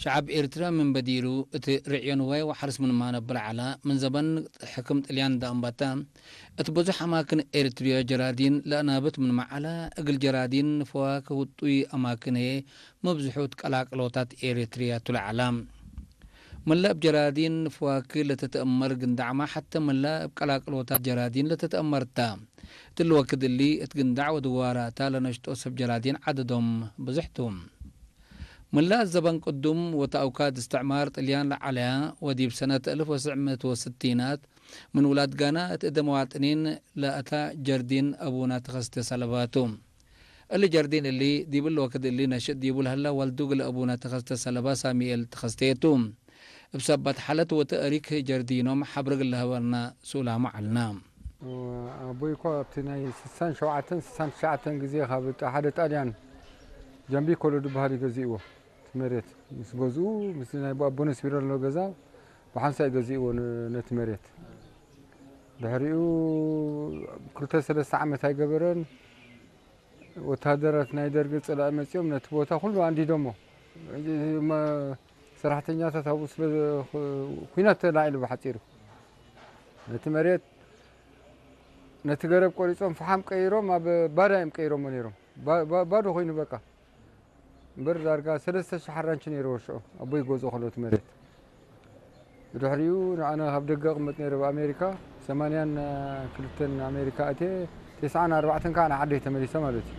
ሸዓብ ኤርትራ ምን በዲሩ፣ እቲ ርዕዮ ንዋይ ወሓርስ ምን ማነብ ብልዓላ፣ ምን ዘበን ሕክም ጥልያን ዳእምባታ፣ እቲ ብዙሕ ኣማክን ኤርትርዮ ጀራዲን ለእናብት ምን መዓላ፣ እግል ጀራዲን ንፈዋክ ውጡይ ኣማክን ህየ፣ መብዝሑት ቀላቅሎታት ኤርትርያ ቱለዓላ። መላእ ብ ጀራዲን ንፈዋክ ለተተእመር ግንዳዕማ፣ ሓተ መላእ ብ ቀላቅሎታት ጀራዲን ለተተእመርታ። እትሊ ወክድ እሊ እት ግንዳዕ ወድዋራታ ለነሽጦ ሰብ ጀራዲን ዓደዶም ብዙሕ ቱ። ምላእ ዘበን ቅዱም ወተአውካድ እስትዕማር ጥልያን ለዓለያ ወዲብ ሰነት እልፍ ወስዕ ምእት ወስቲናት ምን ውላድ ጋና እት እደ መዋጥኒን ለአታ ጀርዲን አቡና ተኸስተ ሰለባቱ። እሊ ጀርዲን እሊ ዲብል ወክድ እሊ ነሽጥ ዲቡ ለህላ ወልዱ እግል አቡና ተኸስተ ሰለባ ሳሚኤል ተኸስቴቱ። እብ ሰባት ሓለት ወተእሪክ ጀርዲኖም ሐብር እግል ለሀበርና ሱላሙ ዐልና። ኣቦይ እኮ ኣብቲ ናይ ስሳን ሸውዓተን ስሳን ትሽዓተን ግዜ ካብ ጣ-፣ ሓደ ጣልያን ጃምቢኮሎ ዝበሃል እዩ ገዚእዎ። እቲ መሬት ምስ ገዝኡ፣ ምስ ናይ ኣቦነ ስቢረሎ ገዛ ብሓንሳእ እዩ ገዚእዎ ነ-፣ ነቲ መሬት። ድሕሪኡ ክልተ ሰለስተ ዓመት ኣይገበረን፣ ወተሃደራት ናይ ደርጊ ጸላኢ መጺኦም ነቲ ቦታ ኩሉ ኣንዲዶሞ። ሕጂ መ-፣ ሰራሕተኛታት ኣብኡ ስለ ዘ-፣ ኹ-፣ ኲናት ተላዒሉ ብሓጺሩ። ነቲ መሬት፣ ነቲ ገረብ ቆሪጾም ፈሓም ቀይሮም ኣብ ባዳ እዮም ቀይሮሞ ነይሮም። ባ-፣ ባ-፣ ባዶ ኮይኑ በቃ። እምበር ዳርጋ ሰለስተ ሽሕ ኣራንቺ ነይርዎ ሽዑ ኣቦይ ገዝኦ ከሎ እቲ መሬት። ብድሕሪኡ ንኣነ ካብ ደገ እቕመጥ ነይረ ኣብ ኣሜሪካ፣ ሰማንያን ክልተን ኣሜሪካ ኣትየ፣ ተስዓን ኣርባዕተን ከዓ ንዓደይ ተመሊሰ ማለት እዩ።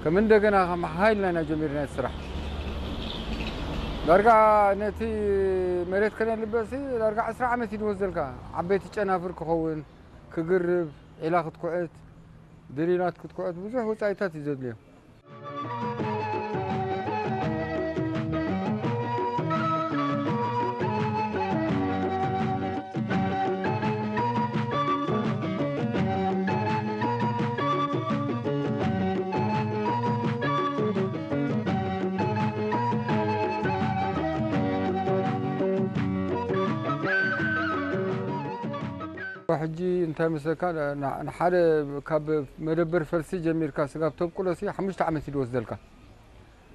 ከም እንደገና ከም ሓይልና ኢና ጀሚርና እቲ ስራሕ። ዳርጋ ነቲ መሬት ከነልበሲ ዳርጋ ዕስራ ዓመት እዩ ዝወስደልካ። ዓበይቲ ጨናፍር ክኸውን፣ ክግርብ፣ ዒላ ክትኩዕት፣ ድሪላት ክትኩዕት፣ ብዙሕ ወጻኢታት እዩ ዘድልዮ። ሕጂ እንታይ መስለካ፣ ን-፣ ንሓደ ካብ መደበር ፈልሲ ጀሚርካ ስጋብ ተብቁሎሲ ሓሙሽተ ዓመት እዩ ዝወስደልካ።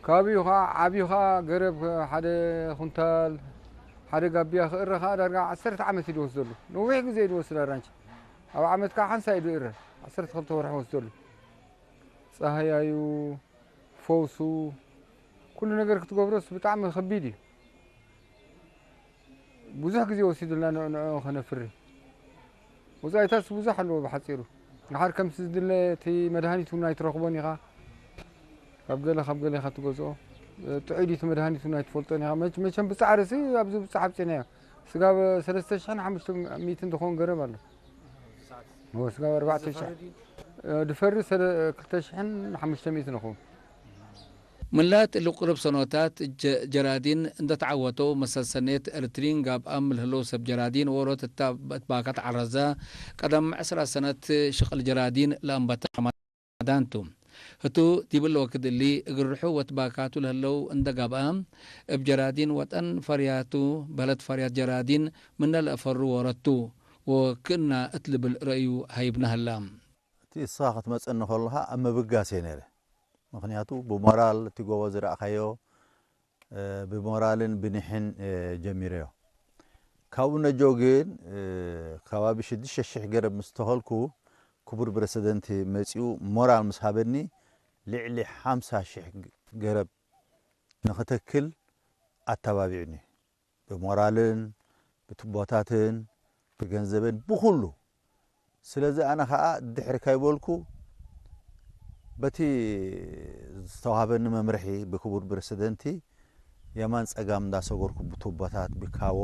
ከባቢኡ ኸዓ ዓብዩ ኸዓ ገረብ ሓደ ኩንታል፣ ሓደ ጋቢያ ክእረ ኸዓ ዳርጋ ዓሰርተ ዓመት እዩ ዝወስደሉ። ነዊሕ ግዜ እዩ ዝወስድ ኣራንቺ። ኣብ ዓመት ከዓ ሓንሳእ እዩ ዝእረ። ዓሰርተ ክልተ ወርሒ ወስደሉ። ጸሃያዩ፣ ፈውሱ፣ ኩሉ ነገር ክትገብሮስ ብጣዕሚ ከቢድ እዩ። ብዙሕ ግዜ ወሲዱልና ንዕ-፣ ንዕኡ ከነፍሪ። ወጻኢታትስ ብዙሕ ኣለዎ ብሓጺሩ። ድሓር ከምቲ ዝድለ እቲ መድሃኒት እውን ኣይትረኽቦን ኢኻ። ካብ ገለ ካብ ገለ ኢኻ ትገዝኦ። ጥዑይ ድዩ እቲ መድሃኒት እውን ኣይትፈልጦን ኢኻ። መች-፣ መቸም ብጻዕርሲ ኣብዚ ብጻሕ ኣብጺሕናዮ። ስጋብ ሰለስተ ሽሕን ሓሙሽተ ሚእትን ዝኸውን ገረብ ኣሎ። እወ፣ ስጋብ ኣርባዕተ ሽሕ። ድፈሪ ሰለ-፣ ክልተ ሽሕን ሓሙሽተ ሚእትን ንኸውን። ምላእት እሊ ቁርብ ሰኖታት ጀ-፣ ጀራዲን እንደ ተዓወተው መሰሰኔት እርትሪን ጋብኣም ለህለው ሰብ ጀራዲን ወሮት እታ እት ባካት ዓረዛ ቀደም ዕስራ ሰነት ሽቅል ጀራዲን ለአንበተ ሐማዳንቱ። ህቱ ዲብል ወክድ እሊ እግርሑ ወትባካቱ ለህለው እንደ ጋብኣም እብ ጀራዲን ወጠን ፈርያቱ በህለት ፈርያት ጀራዲን ምነ ለእፈሩ ወረቱ ወክእና እት ልብል ረእዩ ሀይብነ ህላ። እቲ እስኻ ክትመጸኒ ከለኻ ኣብ ምብጋስ እየ ነይረ። ምኽንያቱ ብሞራል እቲ ጎቦ ዝረእኻዮ፣ እ፣ ብሞራልን ብኒሕን፣ እ፣ ጀሚረዮ። ካብኡ ነጆ ግን፣ እ፣ ከባቢ ሽዱሽተ ሽሕ ገረብ ምስ ተኸልኩ፣ ክቡር ፕረሲደንት መጺኡ ሞራል ምስ ሃበኒ፣ ልዕሊ ሓምሳ ሽሕ ገረብ ንኽተክል ኣተባቢዑኒ። ብሞራልን ብቱቦታትን ብገንዘብን ብኹሉ። ስለዚ ኣነ ኸኣ ድሕሪ ካይበልኩ በቲ ዝተዋህበኒ መምርሒ ብክቡር ፕረሲደንቲ የማን ጸጋም እንዳሰገርኩ ብቱቦታት ብካቦ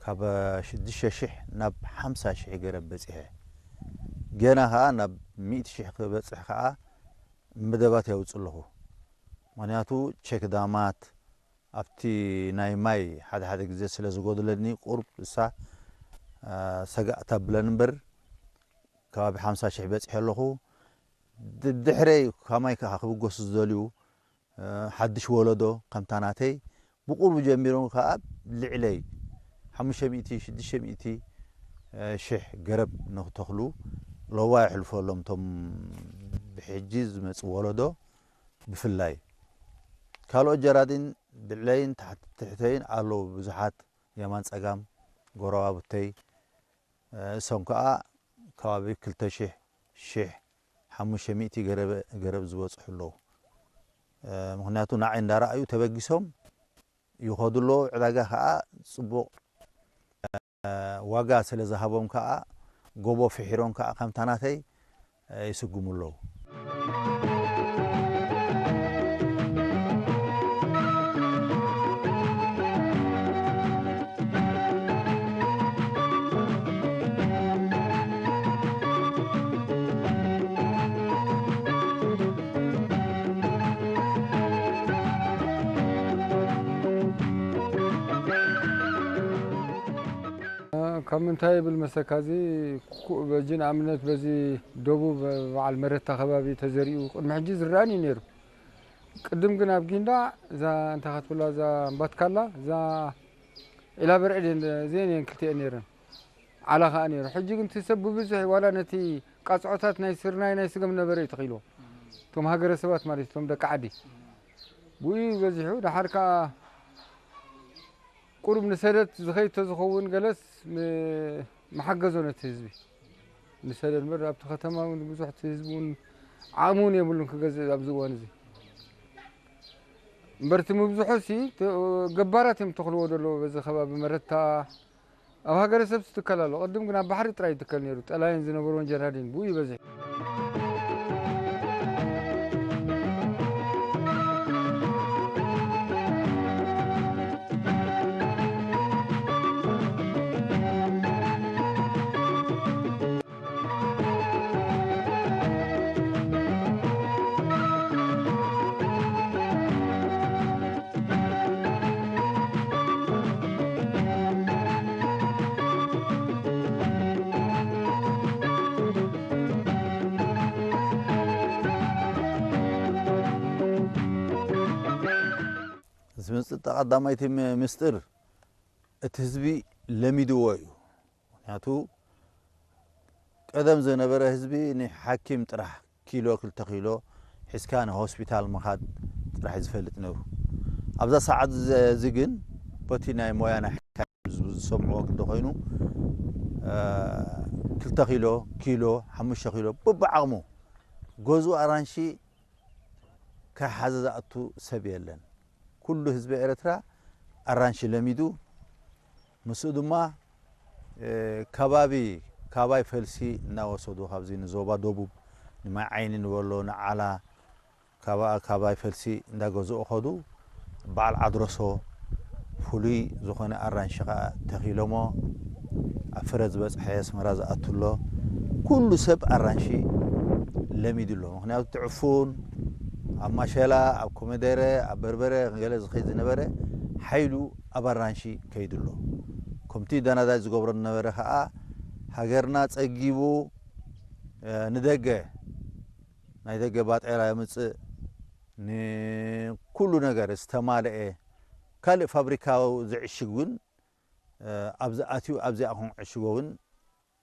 ካብ ሽዱሽተ ሽሕ ናብ ሓምሳ ሽሕ ገረብ በጺሐ። ገና ኸኣ ናብ ሚእቲ ሽሕ ክበጽሕ ኸኣ መደባት የውጽእ ኣለኹ። ምኽንያቱ ቸክ ዳማት ኣብቲ ናይ ማይ ሓደ ሓደ ግዜ ስለ ዝጎድለኒ ቁርብ እሳ፣ አ፣ ሰጋእ ተብለን እምበር ከባቢ ሓምሳ ሽሕ በጺሐ ኣለኹ። ድ-፣ ድሕረይ ካብ ማይ ከኣ ክብገሱ ዝደልዩ፣ አ፣ ሓድሽ ወለዶ ከምታ ናተይ ብቁርቡ ጀሚሮም ከኣ ልዕለይ ሓሙሽተ ሚእቲ፣ ሽዱሽተ ሚእቲ፣ አ፣ ሽሕ ገረብ ንክተኽሉ ለዋ የሕልፈሎም እቶም ብሕጂ ዝመጽእ ወለዶ። ብፍላይ ካልኦት ጀራዲን ብዕለይን ታሕት-፣ ትሕተይን ኣለዉ ብዙሓት የማን ጸጋም ጎረባብተይ። እ፣ እሶም ከኣ ከባቢ ክልተ ሺሕ፣ ሺሕ ሓሙሽተ ሚእቲ ገረበ-፣ ገረብ ዝበጽሑ ኣለዉ። እ፣ ምኽንያቱ ንዓይ እንዳረኣዩ ተበጊሶም ይኸዱ ኣለዉ። ዕዳጋ ከኣ ጽቡቕ፣ እ፣ ዋጋ ስለ ዝሃቦም ከኣ ጎቦ ፍሒሮም ከኣ ከምታ ናተይ፣ እ፣ ይስጉሙ ኣለዉ። ካብ ምንታይ ይብል መሰካ፣ እዚ ኩ-፣ በዚ ንኣብነት በዚ ደቡብ በዓል መረታ ከባቢ ተዘሪኡ ቅድሚ ሕጂ ዝረኣን እዩ ነይሩ። ቅድም ግን ኣብ ጊንዳዕ እዛ እንታይ ክትብላ፣ እዛ እምባትካላ፣ እዛ ዒላ በርዕድ እየን፣ እዚአን እየን ክልቲአን ነይረን። ዓላ ኸዓ ነይሩ። ሕጂ ግን እቲ ሰብ ብብዝሒ ዋላ ነቲ ቃጽዖታት ናይ ስርናይ ናይ ስገም ነበረ እዩ ተኺልዎ። እቶም ሃገረ ሰባት ማለት እዩ፣ እቶም ደቂ ዓዲ። ብኡ እዩ በዚሑ። ደሓር ከኣ ቁሩብ ንሰደት ዝኸይድ ተዝኸውን ገለስ ም-፣ ምሓገዞ ነቲ ህዝቢ። ንሰደድ እምበር ኣብቲ ከተማ እውን ብዙሕ እቲ ህዝቢ እውን ዓቕሚ እውን የብሉን ክገዝእ ኣብዚ እዋን እዚ። እምበር እቲ ምብዝሖ ሲ ተ-፣ ገባራት እዮም ተኽልዎ ዘለዉ በዚ ከባቢ መረታ። ኣብ ሃገረ ሰብ ትትከል ኣሎ። ቅድም ግን ኣብ ባሕሪ ጥራይ ይትከል ነይሩ። ጠላይን ዝነበርዎን ጀራዲን ብኡ ይበዝሕ። ዝምፅእ ቀዳማይቲ ም-፣ ምስጢር እቲ ህዝቢ ለሚድዎ እዩ። ምኽንያቱ ቀደም ዝነበረ ህዝቢ ንሓኪም ጥራሕ ኪሎ፣ ክልተ ኪሎ ሒዝካ ንሆስፒታል ምኻድ ጥራሕ ዝፈልጥ ነይሩ። ኣብዛ ሰዓት ዘ-፣ እዚ ግን በቲ ናይ ሞያ ናይ ሕክምና ዝሰምዕዎ እንተኾይኑ፣ እ፣ ክልተ ኪሎ፣ ኪሎ፣ ሓሙሽተ ኪሎ በብዓቕሙ ገዝኡ ኣራንሺ ከይሓዘ ዝኣቱ ሰብ የለን። ኩሉ ህዝቢ ኤርትራ ኣራንሺ ለሚዱ፣ ምስኡ ድማ፣ እ፣ ከባቢ ካባይ ፈልሲ እናወሰዱ ካብዚ ንዞባ ደቡብ ንማይ ዓይኒ ንበሎ ንዓላ ካባ-፣ ካባይ ፈልሲ እንዳገዝኡ ኸዱ። በዓል ዓድረሶ ፍሉይ ዝኾነ ኣራንሺ ኸኣ ተኺሎሞ። ኣብ ፍረ ዝበጽሐ ኣስመራ ዝኣቱ ኣሎ። ኩሉ ሰብ ኣራንሺ ለሚዱ ኣሎ። ምኽንያቱ እቲ ዕፉን ኣብ ማሸላ፣ ኣብ ኮመደረ፣ ኣብ በርበረ ገለ ዝኸይድ ዝነበረ ሓይሉ ኣብ ኣራንሺ ከይዱ ኣሎ። ከምቲ ዳናዳይ ዝገብሮ ዝነበረ ኸኣ ሃገርና ጸጊቡ፣ እ፣ ንደገ ናይ ደገ ባጤራ የምጽእ፣ ንኩሉ ነገር ዝተማልኤ፣ ካልእ ፋብሪካ ዝዕሽግ እውን፣ እ፣ ኣብዚ ኣትዩ ኣብዚኣ ክንዕሽጎ እውን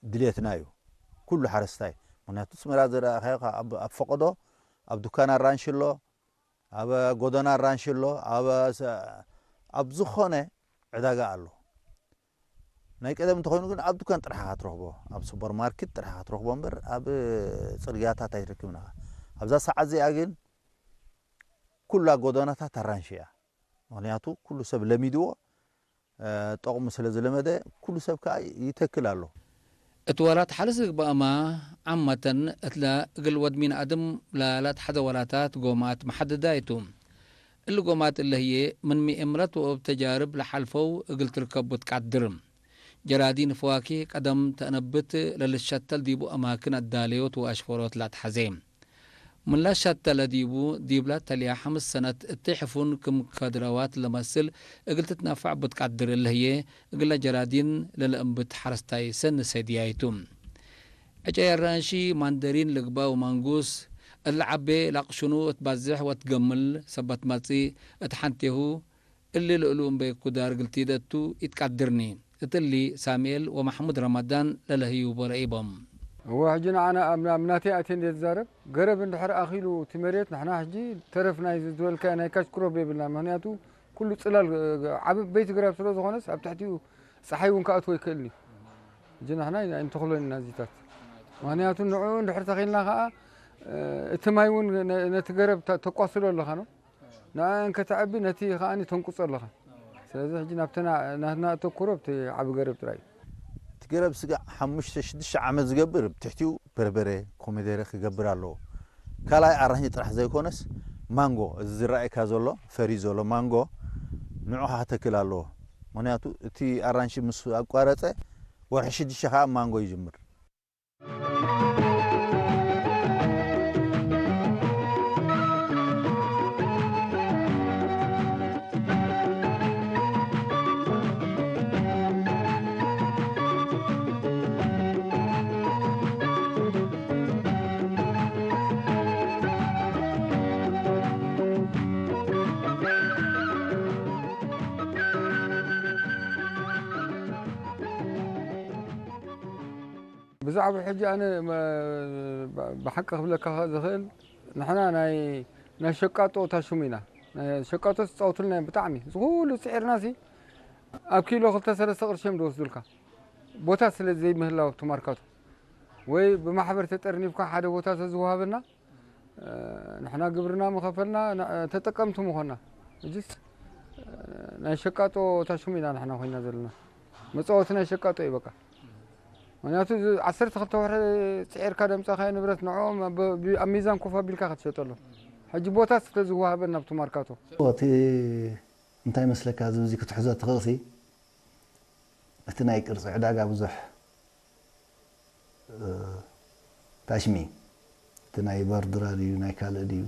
ድሌትና እዩ። ኩሉ ሓረስታይ፣ ምኽንያቱ ኣስመራ ዝረኣኻዮ ከኣ ኣብ፣ ኣብ ፈቐዶ ኣብ ዱካን ኣራንሺ ኣሎ፣ ኣብ ጎደና ኣራንሺ ኣሎ፣ ኣብ ሰ-፣ ኣብ ዝኾነ ዕዳጋ ኣሎ። ናይ ቀደም እንተኾይኑ ግን ኣብ ዱካን ጥራሕ ኢኻ ትረኽቦ፣ ኣብ ሱፐርማርኬት ጥራሕ ኢኻ ትረኽቦ እምበር ኣብ ጽርግያታት ኣይትረክብን ኢኻ። ኣብዛ ሰዓት እዚኣ ግን ኩላ ጎደናታት ኣራንሺ እያ። ምኽንያቱ ኩሉ ሰብ ለሚድዎ፣ እ፣ ጠቕሙ ስለ ዝለመደ ኩሉ ሰብ ከኣ ይተክል ኣሎ። እቲ ዋላ ትሓርስ ዝግባእ እማ ዓመተን እትላ እግል ወድ ሚን ኣድም ላላ ተሓዘ ዋላታት ጎማት መሓደዳ ይቱ። እሊ ጎማት እለ ህዬ ምን ሚእምረት ወእብ ተጃርብ ለሓልፈው እግል ትርከቡ ትቃድር። ጀራዲን ፈዋኪህ ቀደም ተእነብት ለልሸተል ዲቡ አማክን አዳለዮት ወአሽፈሮት ላትሐዜ። ምን ላሻተለ ዲቡ ዲብላ ተልያ ሐምስ ሰነት እት ሕፉን ክም ከድረዋት ለመስል እግል ትትናፋዕ ብትቃድር እለ ህዬ እግለ ጀራዲን ለለእንብት ሐረስታይ ሰኒ ሰድያይቱ። ዕጨይ አራንሺ ማንደሪን ልግባ ወማንጉስ እለ ዐቤ ላቅሽኑ እት ባዝሕ ወትገምል ሰበት መጽእ እት ሐንቴሁ እሊ ልእሉ እምበይ ኩዳር ግልቲደቱ ኢትቃድርኒ። እት እሊ ሳምኤል ወማሕሙድ ረመዳን ለለህዩቦ ለኢቦም። እወ፣ ሕጂ ንዓና ኣብ፣ ኣብ ናተይ ኣትየ እንደ ዝዛረብ፣ ገረብ እንድሕር ኣኺሉ እቲ መሬት፣ ንሕና ሕጂ ተረፍ ናይ ዝበልካዮ ናይ ካሽ ክሮፕ የብልና። ምኽንያቱ ኩሉ ጽላል፣ እ፣ ዓበይቲ ገረብ ስለ ዝኾነስ ኣብ ትሕቲኡ ጸሓይ እውን ክኣትዎ ኣይክእልን እዩ። ሕጂ ንሕና ኣይንተኽሎን ኢና እዚታት። ምኽንያቱ ንዕኡ እንድሕር ተኺልና ኸኣ፣ እ፣ እቲ ማይ እውን ነ-፣ ነቲ ገረብ ተ-፣ ተቋስሎ ኣለኻ ነው። ንዕኣን ከተዕቢ ነቲ ከኣኒ ተንቁጾ ኣለኻ። ስለዚ ሕጂ ናብተና ናትና ኣተኩሮ ኣብቲ ዓቢ ገረብ ጥራይ እዩ። እቲ ገረብ ስጋዕ ሓሙሽተ ሽዱሽተ ዓመት ዝገብር፣ ብትሕቲኡ በርበረ፣ ኮሚደረ ክገብር ኣለዎ። ካልኣይ ኣራንሺ ጥራሕ ዘይኮነስ ማንጎ፣ እዚ ዝረኣየካ ዘሎ፣ ፈርዩ ዘሎ ማንጎ ንዑ ኸዓ ክተክል ኣለዎ። ምኽንያቱ እቲ ኣራንሺ ምስ ኣቋረጸ ወርሒ ሽዱሽተ ኸዓ ማንጎ ይጅምር። ብዛዕባ ሕጂ ኣነ መ-፣ ብ-፣ ብሓቂ ክብለካ ዝኽእል፣ ንሕና ናይ፣ ናይ ሸቃጦ ታሽሙ ኢና። ናይ ሸቃጦ ዝጻወቱልና እዮም ብጣዕሚ። እዚ ኩሉ ጽዒርናሲ ኣብ ኪሎ ክልተ ሰለስተ ቅርሺ እዮም ዝወስዱልካ። ቦታ ስለ ዘይምህላው ኣብቲ ማርካቶ። ወይ ብማሕበር ተጠርኒፍካ ሓደ ቦታ ተዝወሃበና፣ እ፣ ንሕና ግብርና ምኸፈልና፣ ን-፣ ተጠቀምቲ ምኾና። ሕጅስ፣ እ፣ ናይ ሸቃጦ ታሽሙ ኢና ንሕና ኮይና ዘለና። መጻወቲ ናይ ሸቃጦ እዩ በቃ። ምኽንያቱ እዚ ዓሰርተ ክልተ ወርሒ ጽዒርካ ደምጻኻዮ ንብረት ንዕኦም ብ-፣ ብ-፣ ኣብ ሚዛን ኮፍ ኣቢልካ ክትሸጠሎም። ሕጂ ቦታ ስለ ዝወሃበን ናብቲ ማርካቶ። እቲ እንታይ መስለካ፣ እዚ፣ እዚ ክትሕዞ ትኽእልሲ፣ እቲ ናይ ቅርጺ ዕዳጋ ብዙሕ፣ እ፣ ታሽሚ፣ እቲ ናይ ባርዱራ ድዩ፣ ናይ ካልእ ድዩ፣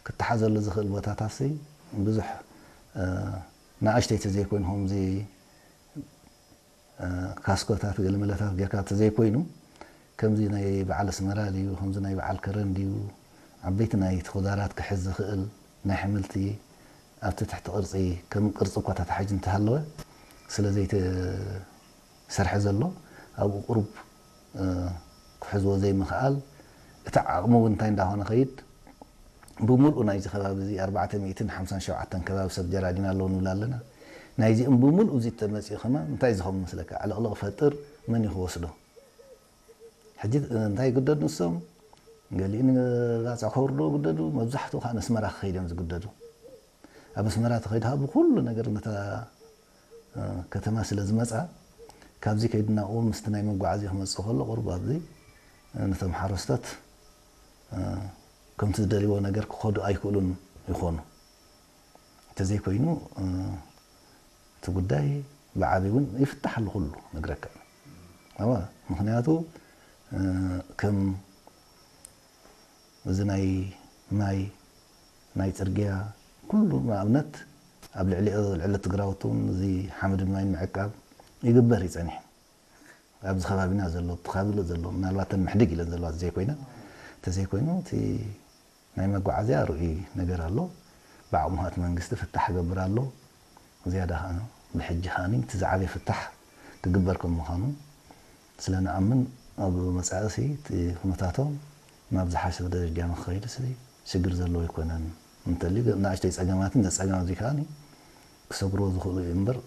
ክተሓዘሉ ዝኽእል ቦታታሲ ብዙሕ፣ እ፣ ንኣሽተይ ተዘይኮይኑ፣ ከምዚ፣ እ፣ ካስኮታት፣ ገለመለታት ጌርካ ተዘይኮይኑ፣ ከምዚ ናይ በዓል ኣስመራ ድዩ፣ ከምዚ ናይ በዓል ከረን ድዩ፣ ዓበይቲ ናይ ተኾዳራት ክሕዝ ዝኽእል ናይ ኣሕምልቲ ኣብቲ ትሕቲ ቅርጺ፣ ከም ቅርጺ እኳ ተታሒዙ እንተሃለወ፣ ስለ ዘይተሰርሐ ዘሎ፣ ኣብኡ ቁሩብ፣ እ፣ ክሕዝዎ ዘይምኽኣል፣ እቲ ዓቕሚ እውን እንታይ እንዳኾነ ኸይድ፣ ብምልኡ ናይዚ ከባቢ እዚ ኣርባዕተ ሚእትን ሓምሳን ሸውዓተን ከባቢ ሰብ ጀራዲን ኣለዉ ንብል ኣለና። ናይዚኦም ብምልኡ እዚ ተመጺኡ ከማን እንታይ ዝኸውን መስለካ? ዕልቕልቕ ፈጥር፣ መን እዩ ክወስዶ? ሕጂ እንታይ ይግደዱ ንሶም? ገሊኡ ንባጽዕ ከውርዶ ይግደዱ፣ መብዛሕትኡ ከኣ ነስመራ ክኸይድ እዮም ዝግደዱ። ኣብ ኣስመራ ተኸይድካ ብኹሉ ነገር ነታ፣ እ፣ ከተማ ስለ ዝመጻ፣ ካብዚ ከይዱ ናብኡ ምስቲ ናይ መጓዓዝያ ክመጽእ ከሎ ቁሩብ ኣብዚ፣ እ፣ ነቶም ሓረስቶት፣ እ፣ ከምቲ ዝደልይዎ ነገር ክኸዱ ኣይክእሉን ይኾኑ። እንተዘይኮይኑ፣ እ፣ እቲ ጉዳይ ብዓቢ እውን ይፍታሕ ኣሎ ኩሉ ነግረካ። እወ፣ ምኽንያቱ፣ እ፣ ከም እዚ ናይ ማይ፣ ናይ ጽርግያ፣ ኩሉ ንኣብነት ኣብ ልዕሊ፣ ልዕሊ እቲ ግራውቲ እውን እዚ ሓመድን ማይን ምዕቃብ ይግበር እዩ ጸኒሑ። ኣብዚ ከባቢና ዘሎ፣ እቲ ከባቢ ዘሎ፣ ምናልባት ተን ምሕድግ ኢለን ዘለዋ ዘይኮይነን፣ እንተዘይኮይኑ እቲ ናይ መጓዓዝያ ርኡይ ነገር ኣሎ። ብዓቕሙ እቲ መንግስቲ ፍታሕ ይገብር ኣሎ። ዝያዳ ከኣ ብሕጂ ከኣ እቲ ዝዓበየ ፍታሕ ክግበር ከም ምዃኑ ስለ ንኣምን፣ ኣብ መጻኢሲ እቲ ኩነታቶም ናብ ዝሓሸ ደረጃ ንክኸይድሲ ሽግር ዘለዎ ኣይኮነን። እንተልዩ ንኣሽተይ ጸገማትን ዘጸገም ኣብዚ ከኣ ክሰግርዎ ዝኽእሉ እዩ እምበር፣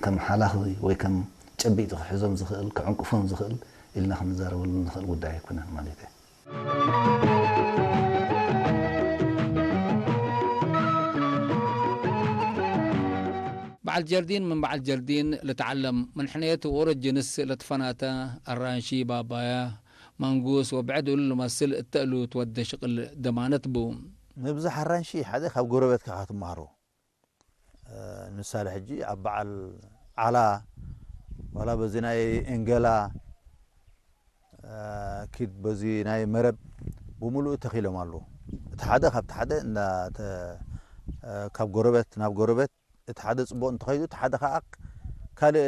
ከም ሓላኺ ወይ ከም ጨቢጥ ክሕዞም ዝኽእል፣ ክዕንቅፎም ዝኽእል ኢልና ክንዛረበሉ ንኽእል ጉዳይ ኣይኮነን ማለት እዩ። بعد جردين من بعد جردين لتعلم من حنية ورجنس لتفناتا الرانشي بابايا منقوس وبعد لمسل التألو تود شقل دمانت بو. ምብዛሕ ኣራንሺ ሓደ ካብ ጎረቤትካ ኢኻ ትመሃሮ። ምሳሌ ሕጂ ኣብ በዓል ዓላ ዋላ በዚ ናይ ኤንገላ ኪድ በዚ ናይ መረብ ብምሉኡ ተኺሎም ኣለዉ። እቲ ሓደ ካብቲ ሓደ እንዳ ካብ ጎረቤት ናብ ጎረቤት እቲ ሓደ ጽቡቕ እንተኸይዱ እቲ ሓደ ከዓ ካልእ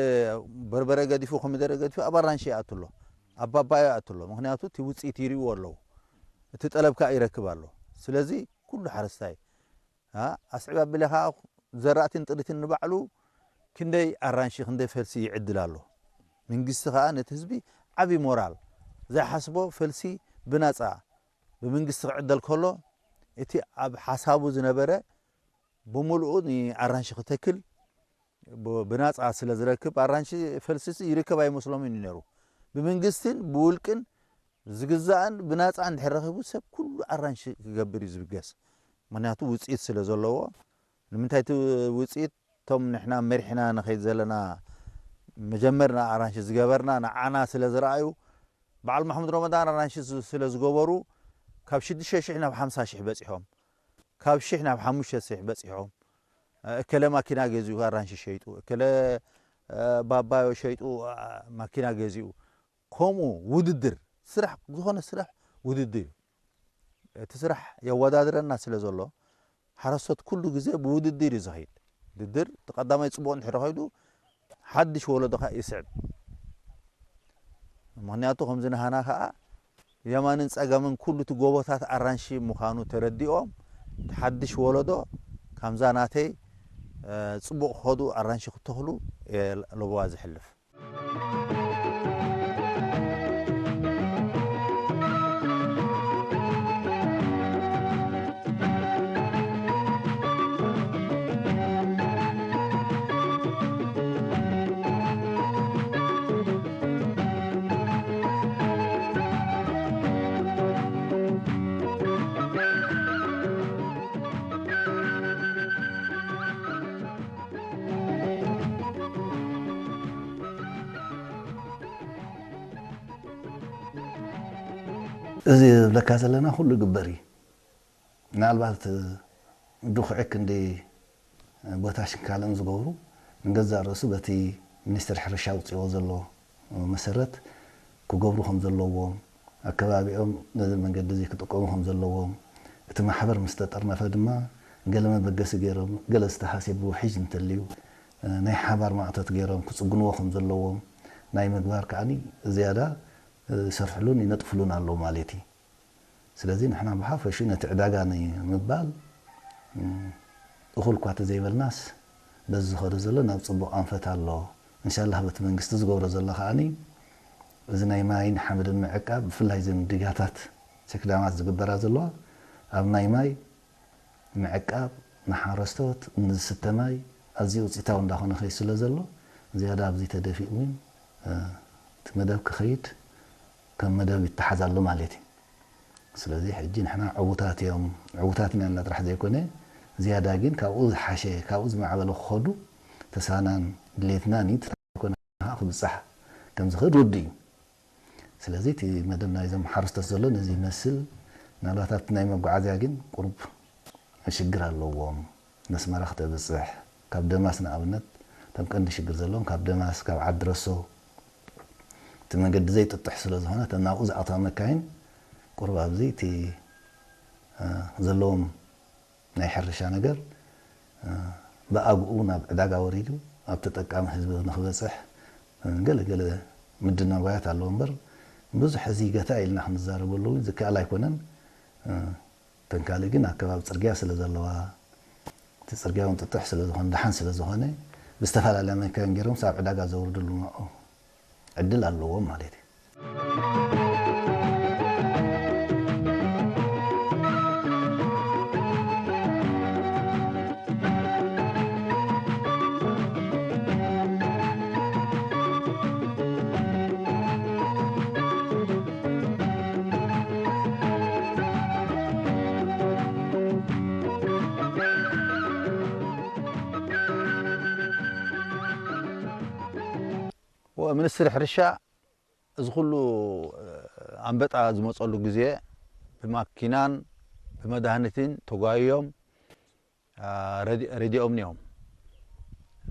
በርበረ ገዲፉ ኮሚደረ ገዲፉ ኣብ ኣራንሺ ይኣቱ ኣሎ፣ ኣብ ባባዮ ይኣቱ ኣሎ። ምኽንያቱ እቲ ውፅኢት ይርእዎ ኣለዉ፣ እቲ ጠለብ ከዓ ይረክብ ኣሎ። ስለዚ ኩሉ ሓረስታይ ኣስዕብ ኣቢለ ከዓ ዘራእትን ጥሪትን ንባዕሉ ክንደይ ኣራንሺ ክንደይ ፈልሲ ይዕድል ኣሎ። መንግስቲ ከዓ ነቲ ህዝቢ ዓብዪ ሞራል ዘይሓስቦ ፈልሲ ብናጻ ብመንግስቲ ክዕደል ከሎ፣ እቲ ኣብ ሓሳቡ ዝነበረ ብምልኡ ንኣራንሺ ክተክል ብ-፣ ብናጻ ስለ ዝረክብ፣ ኣራንሺ ፈልሲ ይርከብ ኣይመስሎምን እዩ ነይሩ። ብመንግስትን ብውልቅን ዝግዛእን ብናጻ እንድሕር ረኺቡ፣ ሰብ ኩሉ ኣራንሺ ክገብር እዩ ዝብገስ። ምኽንያቱ ውጽኢት ስለ ዘለዎ። ንምንታይ እቲ ውጽኢት? እቶም ንሕና መሪሕና ንኸይድ ዘለና፣ መጀመርና ኣራንሺ ዝገበርና ንዓና ስለ ዝረኣዩ፣ በዓል ማሕሙድ ረመዳን ኣራንሺ ዝ-፣ ስለ ዝገበሩ፣ ካብ ሽዱሽተ ሽሕ ናብ ሓምሳ ሽሕ በጺሖም፣ ካብ ሽሕ ናብ ሓሙሽተ ሽሕ በጺሖም። እከለ ማኪና ገዚኡ ኣራንሺ ሸይጡ፣ እከለ፣ እ፣ ባባዮ ሸይጡ፣ እ፣ ማኪና ገዚኡ። ከምኡ ውድድር፣ ስራሕ፣ ዝኾነ ስራሕ ውድድር እዩ። እቲ ስራሕ የወዳድረና ስለ ዘሎ፣ ሓረስቶት ኩሉ ግዜ ብውድድር እዩ ዝኸይድ። ውድድር፣ እቲ ቀዳማይ ጽቡቕ እንድሕር ኸይዱ፣ ሓድሽ ወለዶ ኸኣ ይስዕብ። ምኽንያቱ፣ ከምዚ ንሃና ኸኣ፣ የማንን ጸጋምን ኩሉ እቲ ጎቦታት ኣራንሺ ምዃኑ ተረዲኦም፣ እቲ ሓድሽ ወለዶ፣ ከምዛ ናተይ፣ እ፣ ጽቡቕ ክኸዱ ኣራንሺ ክተኽሉ እየ ለበዋ ዝሕልፍ። እዚ ዝብለካ ዘለና ኩሉ ይግበር እዩ። ምናልባት ድኹዒ ክንዲ ቦታ ሽንካልእን ዝገብሩ፣ ንገዛእ ርእሱ በቲ ሚኒስትሪ ሕርሻ ኣውጺእዎ ዘሎ መሰረት ክገብሩ ከም ዘለዎም፣ ኣከባቢኦም ነዚ መንገዲ እዚ ክጥቀሙ ከም ዘለዎም፣ እቲ ማሕበር ምስ ተጠርነፈ ድማ ገለ መበገሲ ገይሮም፣ ገለ ዝተሃስየ ብውሕጅ እንተልዩ፣ ናይ ሓባር ማእቶት ገይሮም ክጽግንዎ ከም ዘለዎም ናይ ምግባር ከኣኒ ዝያዳ ይሰርሕሉን ይነጥፍሉን ኣለዉ ማለት እዩ። ስለዚ ንሕና ብሓፈሽኡ ነቲ ዕዳጋ ንምባል፣ እም፣ እኹል እኳ ተዘይበልናስ፣ በዚ ዝኸዶ ዘሎ ናብ ጽቡቕ ኣንፈት ኣሎ። እንሻላህ በቲ መንግስቲ ዝገብሮ ዘሎ ከኣኒ፣ እዚ ናይ ማይን ሓመድን ምዕቃብ፣ ብፍላይ እዘን ዲጋታት ቸክዳማት ዝግበራ ዘለዋ፣ ኣብ ናይ ማይ ምዕቃብ፣ ንሓረስቶት ንዝስተ ማይ ኣዝዩ ውጽኢታዊ እንዳኾነ ከይድ ስለ ዘሎ፣ ዝያዳ ኣብዚ ተደፊኡ እውን፣ እ፣ እቲ መደብ ክኸይድ ከም መደብ ይተሓዝ ኣሎ ማለት እዩ። ስለዚ ሕጂ ንሕና ዕዉታት እዮም፣ ዕዉታት ኢና ኢልና ጥራሕ ዘይኮነ፣ ዝያዳ ግን ካብኡ ዝሓሸ፣ ካብኡ ዝማዕበለ ክኸዱ ተስፋናን ድሌትናን እዩ። እንተኾነ ከዓ ክብጻሕ ከም ዝኽእል ርዱእ እዩ። ስለዚ እቲ መደብ ናይዞም ሓረስቶት ዘሎ ነዚ ይመስል። ምናልባት ኣብቲ ናይ መጓዓዝያ ግን ቁሩብ ሽግር ኣለዎም። ነስመራ ክተብጽሕ፣ ካብ ደማስ ንኣብነት፣ እቶም ቀንዲ ሽግር ዘለዎም ካብ ደማስ፣ ካብ ዓዲ ረሶ፣ እቲ መንገዲ ዘይጥጡሕ ስለ ዝኾነ፣ እተን ናብኡ ዝኣትዋ መካይን ቁሩብ ኣብዚ እቲ፣ እ፣ ዘለዎም ናይ ሕርሻ ነገር፣ እ፣ ብኣግኡ ናብ ዕዳጋ ወሪዱ ኣብ ተጠቃሚ ህዝቢ ንኽበጽሕ፣ እ፣ ገለ ገለ ምድናጓያት ኣለዎ እምበር፣ ብዙሕ እዚ ገታ ኢልና ክንዛረበሉ እውን ዝከኣል ኣይኮነን። እ፣ እተን ካልእ ግን ኣብ ከባቢ ጽርግያ ስለ ዘለዋ፣ እቲ ጽርግያ እውን ጥጡሕ ስለ ዝኾነ፣ ደሓን ስለ ዝኾነ፣ ብዝተፈላለያ መካይን ገይሮም ኣብ ዕዳጋ ዘውርድሉ ዕድል ኣለዎም ማለት እዩ። ሚኒስትሪ ሕርሻ እዚ ኩሉ ኣንበጣ ዝመጸሉ ግዜ ብማኪናን ብመድሃኒትን ተጓይዮም፣ አ፣ ረዲ-፣ ረዲኦም እዮም።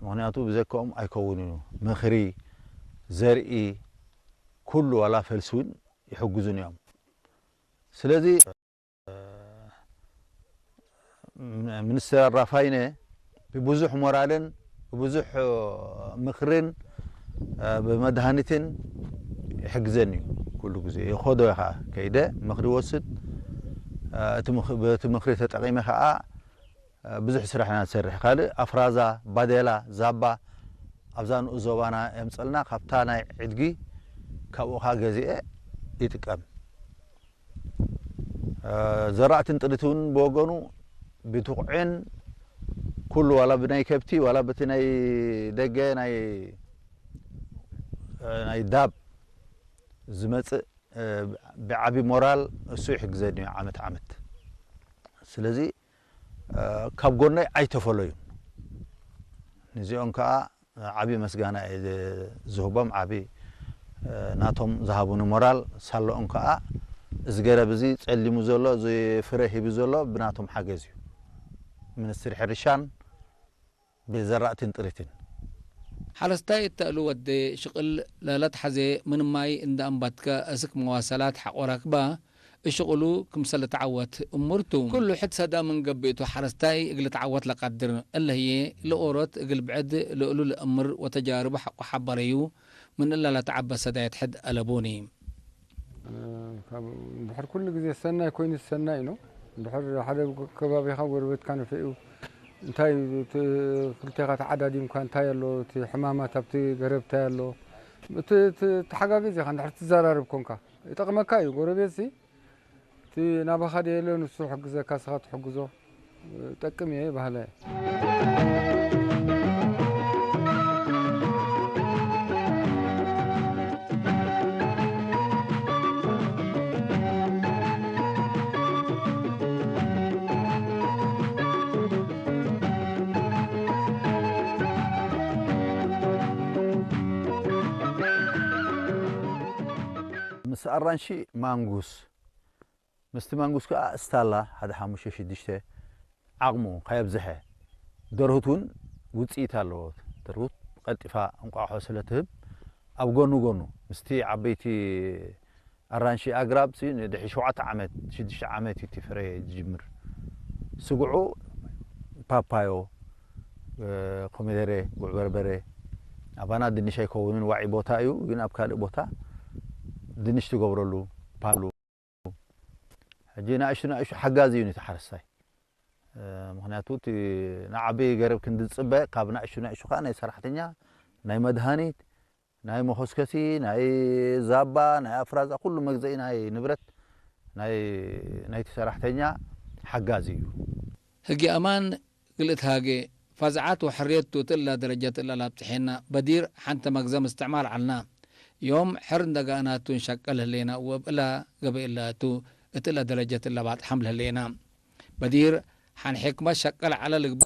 ምኽንያቱ ብዘይካኦም ኣይከውን እዩ። ምኽሪ፣ ዘርኢ፣ ኩሉ ዋላ ፈልሲ እውን ይሕግዙን እዮም። ስለዚ፣ እ፣ ሚኒስትር ኣራፋይነ ብብዙሕ ሞራልን ብብዙሕ ምኽርን፣ እ፣ ብመድሃኒትን ይሕግዘኒ እዩ። ኩሉ ግዜ ይኸዶ እየ ኸዓ፣ ከይደ ምኽሪ ወስድ፣ እ፣ እቲ ምኽ-፣ በቲ ምኽሪ ተጠቒመ ኸዓ፣ እ፣ ብዙሕ ስራሕ ኢና ንሰርሕ። ካልእ ኣፍራዛ፣ ባዴላ፣ ዛባ ኣብዛ ንኡስ ዞባና የምጸልና፣ ካብታ ናይ ዕድጊ ካብኡ ኸዓ ገዚኤ ይጥቀም። ዘራእትን ጥሪት እውን ብወገኑ ብትቑዕን ኩሉ ዋላ ብናይ ከብቲ ዋላ በቲ ናይ ደገ ናይ ናይ ዳብ ዝመጽእ ብዓቢ ሞራል እሱ ይሕግዘኒ እዩ ዓመት ዓመት። ስለዚ ካብ ጎነይ ኣይተፈለዩን። ንዚኦም ከዓ ዓቢ መስጋና እየ ዝህቦም። ዓቢ ናቶም ዝሃቡኒ ሞራል ሳለኦም ከዓ እዚ ገረብ እዚ ጸሊሙ ዘሎ፣ እዚ ፍረ ሂቡ ዘሎ ብናቶም ሓገዝ እዩ። ሚኒስትሪ ሕርሻን ብዘራእትን ጥሪትን። ሓረስታይ እተእሉ ወዴ ሽቕል ለለትሓዜ ምን ማይ እንዳ እምባትከ እስክ መዋሰላት ሓቆራክባ እሽቕሉ ክምሰለ ተዓወት እምርቱ። ኩሉ ሕድ ሰዳ ምን ገብእቱ ሓረስታይ እግል ተዓወት ለቃድር እለህዬ ለኦሮት እግል ብዕድ ለእሉ ለእምር ወተጃርቡ ሓቆ ሓበረዩ ምን እላ ለተዓበ ሰዳየት ሕድ አለቦኒ። እንድሕር ኩሉ ግዜ ሰናይ ኮይኑ ሰናይ ነው። እንድሕር ሓደ ከባቢኻ ጎረቤትካ ንፍዒኡ እንታይ ክልቴኻ ተዓዳዲምካ እንታይ ኣሎ እቲ ሕማማት ኣብቲ ገረብ እንታይ ኣሎ እቲ ተሓጋገዝ ኢኻ እንድሕር ትዘራርብ ኮንካ ይጠቕመካ እዩ። ጎረቤት ሲ እቲ ናባኻ ደየለ ንሱ ሕግዘካ ስኻ ትሕግዞ ጠቅም እየ ባህለ። ምስ ኣራንሺ ማንጉስ ምስቲ ማንጉስ ከዓ እስታላ ሓደ ሓሙሽተ ሽዱሽተ ዓቕሙ ከየብዝሐ ደርሁት እውን ውፅኢት ኣለዎ። ደርሁት ቀልጢፋ እንቋቑሖ ስለ ትህብ ኣብ ጎኑ ጎኑ ምስቲ ዓበይቲ ኣራንሺ ኣግራብ ንድሕሪ ሸውዓተ ዓመት ሽዱሽተ ዓመት እዩ እቲ ፍረ ዝጅምር። ስጉዑ ፓፓዮ፣ ኮሚደረ፣ ጉዕ በርበረ ኣባና ድንሽ ኣይከውንን ዋዒ ቦታ እዩ፣ ግን ኣብ ካልእ ቦታ ድንሽ ትገብረሉ ፓሉ ሕጂ ንኣሽቱ ንኣሽቱ ሓጋዚ እዩ ነቲ ሓረስታይ። ምኽንያቱ እቲ ንዓቢ ገረብ ክንዲ ዝፅበ ካብ ንኣሽቱ ንኣሽቱ ከዓ ናይ ሰራሕተኛ ናይ መድሃኒት ናይ መኾስከሲ ናይ ዛባ ናይ ኣፍራዛ ኩሉ መግዘኢ ናይ ንብረት ናይ ናይቲ ሰራሕተኛ ሓጋዚ እዩ። ህጊ ኣማን ግልእት ሃገ ፋዝዓት ወሕርየቱ ትእላ ደረጃ ትእላ ላብጽሐና በዲር ሓንተ መግዘም እስትዕማር ዓልና ዮም ሕር እንደጋእናቱ እንሻቀል ህሌና ወብእላ ገበ እላቱ እትእላ ደረጃ ትእላ ባጥሓም ልህሌና በዲር ሓን ሕክመት ሸቀል ዓለ ልግበ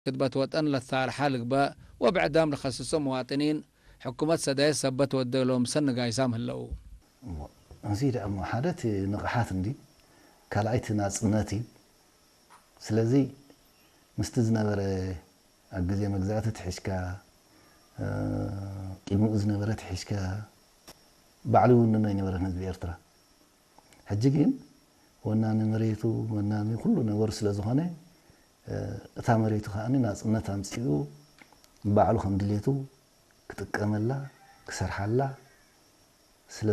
ክድበት ወጠን ለሳርሓ ልግበእ ወብዕዳም ልኸስሶ መዋጥኒን ሕኩመት ሰዳየት ሰበት ወደሎም ሰኒ ጋይሳም ህለው። እዚ ደኣ እሞ ሓደ እቲ ንቕሓት እንዲ ካልኣይ እቲ ናጽነት እዩ። ስለዚ ምስቲ ዝነበረ ኣብ ግዜ መግዛእቲ ትሒዝካ ቅድሚኡ ዝነበረ ትሒዝካ ባዕሉ ይውንኖ ኣይነበረን ህዝቢ ኤርትራ። ሕጂ ግን ወናኒ መሬቱ ወናኒ ኩሉ ነገሩ ስለ ዝኾነ እታ መሬቱ ከኣ ናጽነት ኣምጺኡ ባዕሉ ከም ድሌቱ ክጥቀመላ ክሰርሓላ ስለ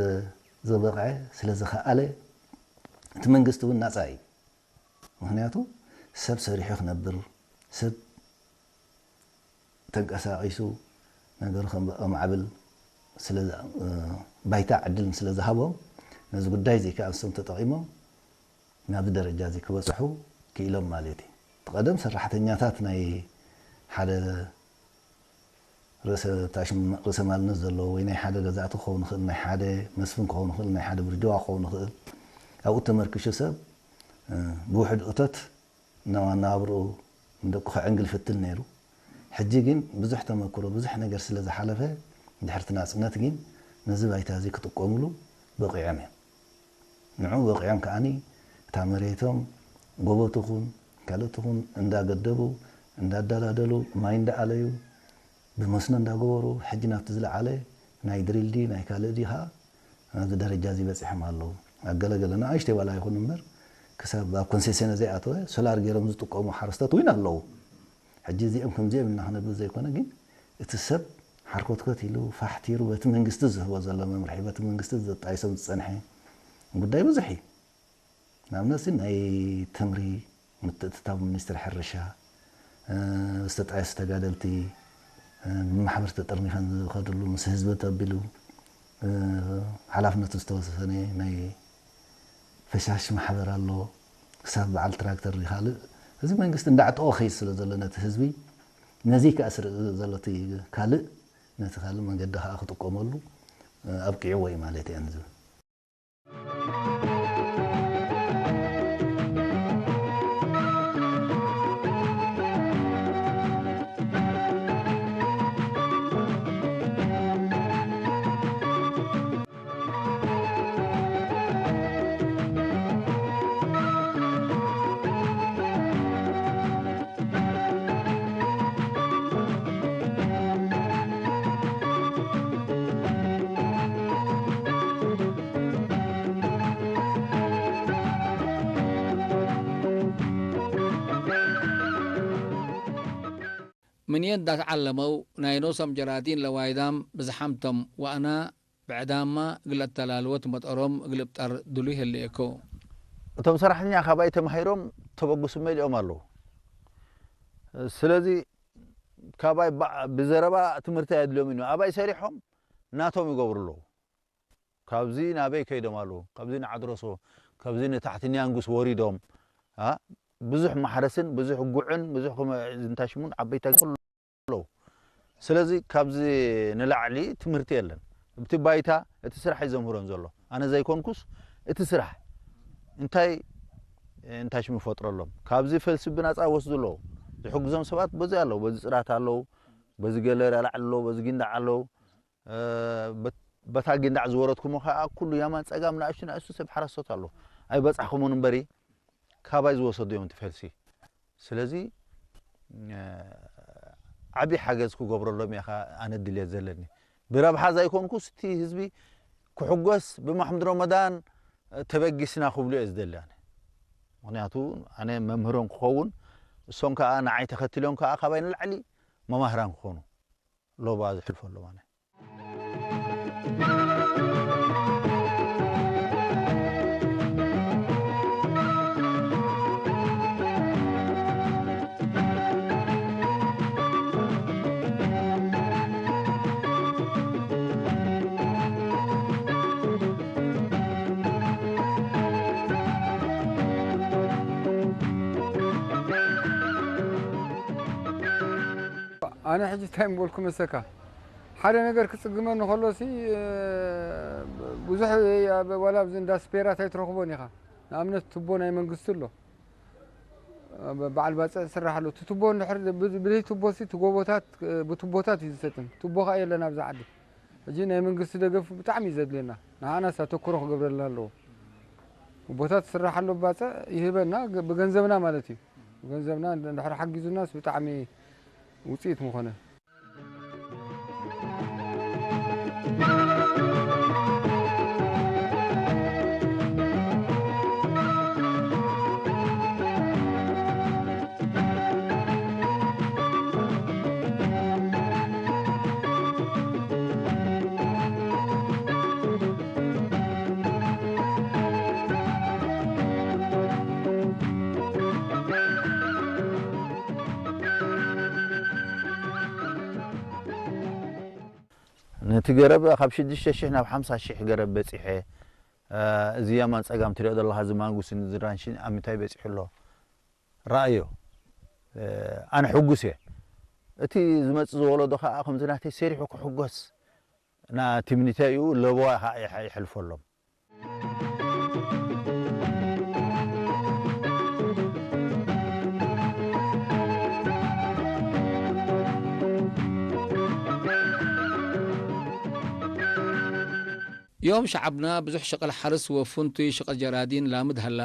ዘበቕዐ ስለ ዝኸኣለ እቲ መንግስቲ እውን ናጻ እዩ። ምኽንያቱ ሰብ ሰሪሑ ክነብር ሰብ ተንቀሳቒሱ ነገሩ ከማዕብል ባይታ ዕድል ስለ ዝሃቦም ነዚ ጉዳይ እዚ ከዓ ንሶም ተጠቒሞም ናብዚ ደረጃ እዚ ክበፅሑ ክኢሎም ማለት እዩ። እቲ ቀደም ሰራሕተኛታት ናይ ሓደ ርእሰ ታሽም ርእሰ ማልነት ዘለዎ ወይ ናይ ሓደ ገዛእቲ ክኸውን ይኽእል፣ ናይ ሓደ መስፍን ክኸውን ይኽእል፣ ናይ ሓደ ብርጅዋ ክኸውን ይኽእል። ኣብኡ ተመርኪሹ ሰብ ብውሕድ እቶት ናብ ኣነባብርኡ ንደቁ ከዕንግል ይፍትን ነይሩ። ሕጂ ግን ብዙሕ ተመክሮ ብዙሕ ነገር ስለ ዝሓለፈ ድሕርቲ ናጽነት ግን ነዚ ባይታ እዚ ክጥቀምሉ በቒዖም እዮም። ንዕኡ በቒዖም ከኣኒ እታ መሬቶም ጎቦ ትኹን ካልእ ትኹን እንዳገደቡ እንዳዳላደሉ ማይ እንዳኣለዩ ብመስኖ እንዳገበሩ ሕጂ ናብቲ ዝለዓለ ናይ ድሪል ድዩ ናይ ካልእ ድዩ ከዓ ናብዚ ደረጃ እዚ በፂሖም ኣለዉ። ኣብ ገለገለ ንኣሽተይ ዋላ ይኹን እምበር ክሳብ ኣብ ኮንሴስዮን ዘይኣተወ ሶላር ገይሮም ዝጥቀሙ ሓረስቶት እውን ኣለዉ። ሕጂ እዚኦም ከምዚኦም ኢልና ክነብል ዘይኮነ ግን እቲ ሰብ ሓርኮትኮት ኢሉ ፋሕቲሩ በቲ መንግስቲ ዝህቦ ዘሎ መምርሒ በቲ መንግስቲ ዘጣይሶም ዝፀንሐ ጉዳይ ብዙሕ እዩ። ንኣብነት ናይ ተምሪ ምትእትታው ሚኒስትሪ ሕርሻ ዝተጣየሱ ተጋደልቲ ብማሕበር ተጠርኒፈን ዝኸድሉ ምስ ህዝቢ ተቢሉ ሓላፍነቱ ዝተወሰነ ናይ ፈሳሽ ማሕበር ኣሎ። ክሳብ በዓል ትራክተር ይካልእ፣ እዚ መንግስቲ እንዳዕጠቆ ከይድ ስለ ዘሎ ነቲ ህዝቢ፣ ነዚ ከኣ ስርእ ዘሎ እቲ ካልእ፣ ነቲ ካልእ መንገዲ ከኣ ክጥቀመሉ ኣብቂዕዎ እዩ ማለት እየ ንዝብል። ምንየት ዳት ዓለመው ናይ ኖሶም ጀራዲን ለዋይዳም ብዝሓምቶም ዋእና ብዕዳማ እግል ኣተላልወት መጠሮም እግል እብጠር ድሉ ይህልየኮ። እቶም ሰራሕተኛ ካባይ ተማሂሮም ተበግሱ መሊኦም ኣለዉ። ስለዚ ካባይ ባ-፣ ብዘረባ ትምህርቲ ኣየድልዮም እዩ። ኣባይ ሰሪሖም ናቶም ይገብሩ ኣለዉ። ካብዚ ናበይ ከይዶም ኣለዉ? ካብዚ ንዓድረሶ፣ ካብዚ ንታሕቲ ኒያንጉስ ወሪዶም፣ ኣ፣ ብዙሕ ማሕረስን ብዙሕ ጉዕን ብዙሕ ክመ-፣ ዝንታሽሙን ዓበይቲ ኣለዉ። ስለዚ ካብዚ ንላዕሊ ትምህርቲ የለን። እቲ ባይታ፣ እቲ ስራሕ እዩ ዘምህሮም ዘሎ። ኣነ ዘይኮንኩስ እቲ ስራሕ እንታይ እንታይ ሽም ይፈጥረሎም። ካብዚ ፈልሲ ብናጻ ወስዱ ኣለዉ። ዝሕግዞም ሰባት በዚ ኣለዉ። በዚ ጽዳት ኣለዉ። በዚ ገለ ላዕሊ ኣለዉ። በዚ ጊንዳዕ ኣለዉ። እ፣ በት-፣ በታ ጊንዳዕ ዝወረድኩሞ ከኣ ኩሉ የማን ጸጋም ንኣሽቱ ንኣሽቱ ሰብ ሓረስቶት ኣለዉ። ኣይበጻሕኩሞን እምበሪ ካባይ ዝወሰዱ እዮም እቲ ፈልሲ። ስለዚ፣ እ፣ ዓቢ ሓገዝ ክገብረሎም እየ ከኣ ኣነ ድልየት ዘለኒ። ብረብሓ ዘይኮንኩስ እቲ ህዝቢ ክሕጎስ ብማሕሙድ ረመዳን ተበጊስና ክብሉ እየ ዝደሊ ኣነ። ምኽንያቱ ኣነ መምህሮም ክኸውን፣ እሶም ከኣ ንዓይ ተኸቲሎም ከኣ ካባይ ንላዕሊ መማህራን ክኾኑ ሎባ ዝሕልፈሎም ኣነ። ኣነ ሕጂ እንታይ ምበልኩ መሰካ፣ ሓደ ነገር ክጽግመኒ ከሎሲ፣ እ፣ ብዙሕ ኣብ፣ ዋላ ኣብዚ እንዳ ስፔራት ኣይትረኽቦን ኢኻ። ንኣብነት ቱቦ ናይ መንግስቲ ኣሎ። ብ-፣ በዓል ባጽዕ ዝስራሕ ኣሎ። እቲ ቱቦ እንድሕር ብ-፣ ብዘይ ቱቦሲ እቲ ጎቦታት፣ እ፣ ብቱቦታት እዩ ዝሰጥም። ቱቦ ከኣ የለን ኣብዚ ዓዲ። ሕጂ ናይ መንግስቲ ደገፍ ብጣዕሚ እዩ ዘድልየና። ንዓናስ ኣተኩሮ ክገብረልና ኣለዎ። ጎቦታት ዝስራሕ ኣሎ ባጽዕ ይህበና፣ ግ-፣ ብገንዘብና ማለት እዩ። ብገንዘብና እንድሕር ሓጊዙናስ ብጣዕሚ ውጽኢት ምኾነ። ነቲ ገረብ ካብ ሽዱሽተ ሽሕ ናብ ሓምሳ ሽሕ ገረብ በጺሐ። እ፣ እዚ የማን ጸጋም ትሪኦ ዘለኻ፣ እዚ ማንጉስን እዚ ራንሽን ኣብ ምንታይ በጺሑ ኣሎ? ረኣዮ። እ፣ ኣነ ሕጉስ እየ። እቲ ዝመጽእ ዝወለዶ ከኣ ከምዚ ናተይ ሰሪሑ ክሕጎስ፣ ና ትምኒተይ እዩ። ለበዋ ከኣ ይሕ-፣ ይሕልፈሎም። ዮም ሸዓብና ብዙሕ ሸቐል ሓርስ ወፍንቱይ ሸቐል ጀራዲን ላምድ ሃላ።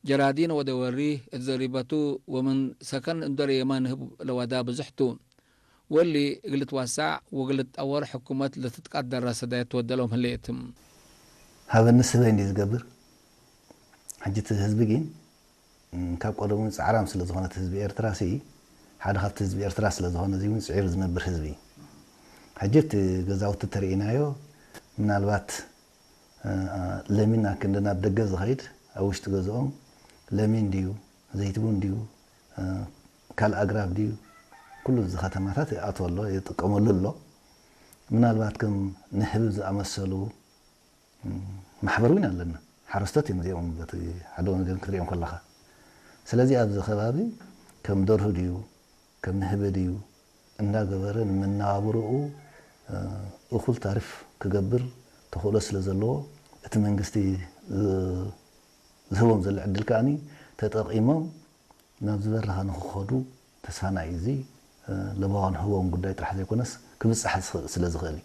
ጀራዲን ወደ ወሪ እት ዘሪበቱ ወምን ሰከን እንደር የማን ህብ ለዋዳ ብዙሕቱ። ወሊ እግል ትዋሳዕ ወእግል ትጠወር ሕኩመት ለትትቃደር ረሰዳየት ትወደሎም ህሌት። ሃበኒ ስበይ እንዲ ዝገብር። ሕጂ እቲ ህዝቢ ግን፣ እም፣ ካብ ቀደሙ ጻዕራም ስለ ዝኾነ እቲ ህዝቢ ኤርትራ ሲ፣ ሓደ ካብቲ ህዝቢ ኤርትራ ስለ ዝኾነ እዚ እውን ጽዒሩ ዝነብር ህዝቢ። ሕጂ እቲ ገዛውቲ ተርእይናዮ፣ ምናልባት፣ እ፣ ለሚን ኣክንዲ ናብ ደገ ዝኸይድ፣ ኣብ ውሽጢ ገዝኦም ለሚን ድዩ፣ ዘይትቡን ድዩ፣ እ፣ ካልእ ኣግራብ ድዩ፣ ኩሉ እዚ ከተማታት ይኣትዎ ኣሎ፣ ይጥቀመሉ ኣሎ። ምናልባት ከም ንህቢ ዝኣመሰሉ ማሕበር እውን ኣለና። ሓረስቶት እዮም እዚኦም፣ በቲ ሓደ ወገን ክትሪኦም ከለኻ። ስለዚ ኣብዚ ከባቢ ከም ደርሁ ድዩ፣ ከም ንህቢ ድዩ እንዳገበረ ንመነባብሮኡ እኹል ታሪፍ ክገብር ተኽእሎ ስለ ዘለዎ፣ እቲ መንግስቲ ዝህቦም ዘሎ ዕድል ከኣ ተጠቒሞም ናብ ዝበረኻ ንክኸዱ ተስፋና እዩ። እዚ ለባዋን ህቦም ጉዳይ ጥራሕ ዘይኮነስ ክብጻሕ ስለ ዝኽእል እዩ።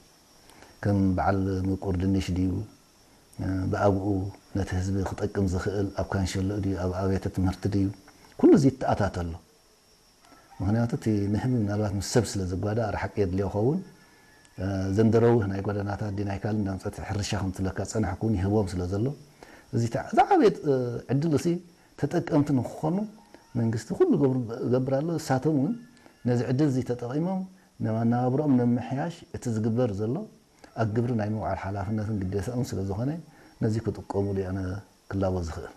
ከም በዓል ምቁር ድንሽ ድዩ፣ ብኣብኡ ነቲ ህዝቢ ክጠቅም ዝኽእል ኣብ ካንሸሎ ድዩ፣ ኣብ ኣብያተ ትምህርቲ ድዩ፣ ኩሉ እዚ ይተኣታተ ኣሎ። ምኽንያቱ እቲ ንህቢ ምናልባት ምስ ሰብ ስለ ዝጓዳእ ርሓቅ የድልዮ ይኸውን። ዘንደረውህ ናይ ጎደናታት ድዩ ናይ ካልእ እንዳምጸት ሕርሻ ከም ትብለካ ዝጸናሕኩ እውን ይህቦም ስለ ዘሎ፣ እዚ ዝዓበየ ዕድል እዚ ተጠቀምቲ ንክኾኑ መንግስቲ ኩሉ ገብር ኣሎ። እሳቶም እውን ነዚ ዕድል እዚ ተጠቒሞም ንመነባብሮኦም ንምምሕያሽ እቲ ዝግበር ዘሎ ኣብ ግብሪ ናይ ምውዓል ሓላፍነትን ግዴታኦም ስለ ዝኾነ ነዚ ክጥቀሙሉ ኣነ ክላቦ ዝኽእል።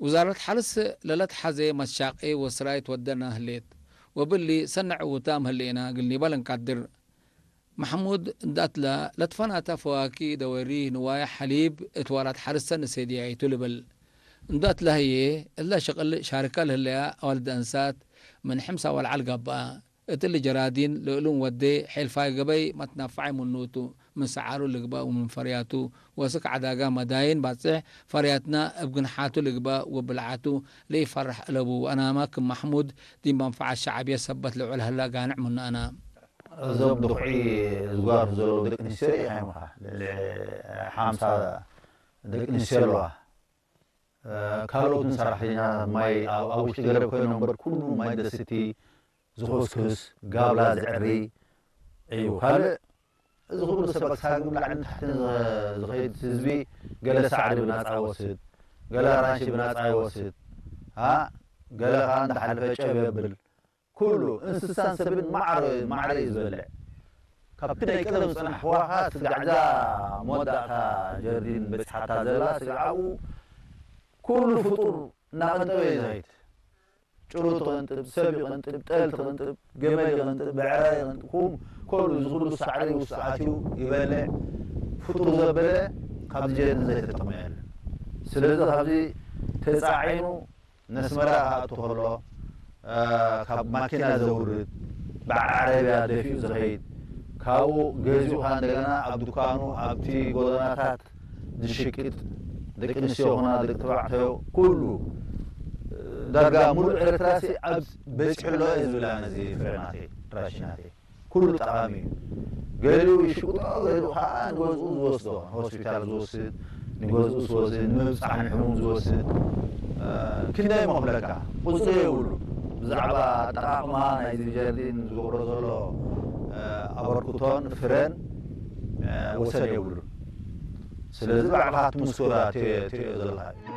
ውዛረት ሓርስ ለለት ሓዜ መሻቂ ወስራይ ትወደና ህሌት ወብሊ ሰነ ዕውታ ምህሌና ግልኒ ባለንቃድር። ማሕሙድ እንዳትላ ለትፈናታ ፈዋኪ ደወሪ ንዋያ ሓሊብ እትዋላት ሓርሰ ንሴድያይቱ ልብል። እንዳትላ ህዬ እላ ሸቕል ሻርካ ልህለያ ኣዋልድ ኣንሳት ምን ሕምሳ ዋልዓል ጋብኣ። እትሊ ጀራዲን ልእሉን ወዴ ሔልፋይ ገበይ ማትናፋዓይ ምኑቱ ምን ሰዓሩ ልግባእ ወምን ፈርያቱ ወስክ ዓዳጋ መዳይን ባጽሕ ፈርያትና እብ ግንሓቱ ልግባእ ወብልዓቱ ለኢፈርሕ እለቡ። ኣናማ ክም ማሕሙድ ዲን ባንፋዓት ሸዓብየ ሰበት ልዑል ህላ ጋንዕ ምኑ ኣና። እዞም ድኹዒ ዝጓርፉ ዘለዉ ደቂ ኣንስትዮ ርኢኻ ኢኻ። ልዕሊ ሓምሳ ደቂ ኣንስትዮ ኣለዋ። ካልኦትን ሰራሕተኛ ማይ ኣብ ውሽጢ ገረብ ኮይኖም እምበር ኩሉ ማይ ደስቲ ዝኹስኩስ ጋብላ ዝዕሪ እዩ። ካልእ እዚ ኩሉ ሰብ ኣክሳግም ላዕልን ታሕትን ዝኸይድ ህዝቢ ገለ ሳዕሪ ብናፃ ይወስድ፣ ገለ ኣራንሺ ብናፃ ይወስድ፣ ገለ ከዓ እንዳሓለፈ ጨብ የብል። ኩሉ እንስሳን ሰብን ማዕረ ማዕረ እዩ ዝበልዕ። ካብቲ ናይ ቀደም ዝፀናሕዋ ከዓ እቲ ጋዕዛ መወዳእታ ጀርዲን በፂሓታ ዘላ ስጋዓኡ ኩሉ ፍጡር እናቐንጠበ እዩ ዝኸይድ። ጭሩት ይቐንጥብ፣ ሰብ ይቐንጥብ፣ ጠል ትቐንጥብ፣ ገመል ይቐንጥብ፣ ብዕራይ ይቐንጥብ፣ ኩሉ እዚ ኩሉ ሳዕሪ ውስጡ ኣትዩ ይበልዕ። ፍጡር ዘበለ ካብዚ ጀርዲን ዘይተጠቕመ የለን። ስለዚ ካብዚ ተፃዒኑ ነስመራ ክኣቱ ከሎ ካብ ማኪና ዘውርድ፣ ብዓረብያ ደፊኡ ዝኸይድ፣ ካብኡ ገዚኡ ከዓ እንደገና ኣብ ድኳኑ ኣብቲ ጎደናታት ዝሽቅጥ፣ ደቂ ኣንስትዮ ይኹና ደቂ ተባዕትዮ ኩሉ ዳርጋ ሙሉእ ኤርትራሲ ኣብ በፂሑ ኣሎ እየ ዝብል ኣነ እዚ ፍረ ናተይ፣ ራሺ ናተይ። ኩሉ ጠቓሚ እዩ። ገሊኡ ይሽቅጦ፣ ገሊኡ ከዓ ንገዝኡ ዝወስዶ፣ ንሆስፒታል ዝወስድ፣ ንገዝኡ ዝወስድ፣ ንምብፃሕ ንሕሙም ዝወስድ፣ ክንደይ እሞ ክብለካ፣ ቁፅሪ የብሉ። ብዛዕባ ኣጠቓቕማ ናይዚ ጀርዲን ዝገብሮ ዘሎ ኣበርክቶን ፍረን ወሰን የብሉ። ስለዚ ባዕልኻ ትምስክሮ ትሪኦ ዘለኻ እዩ።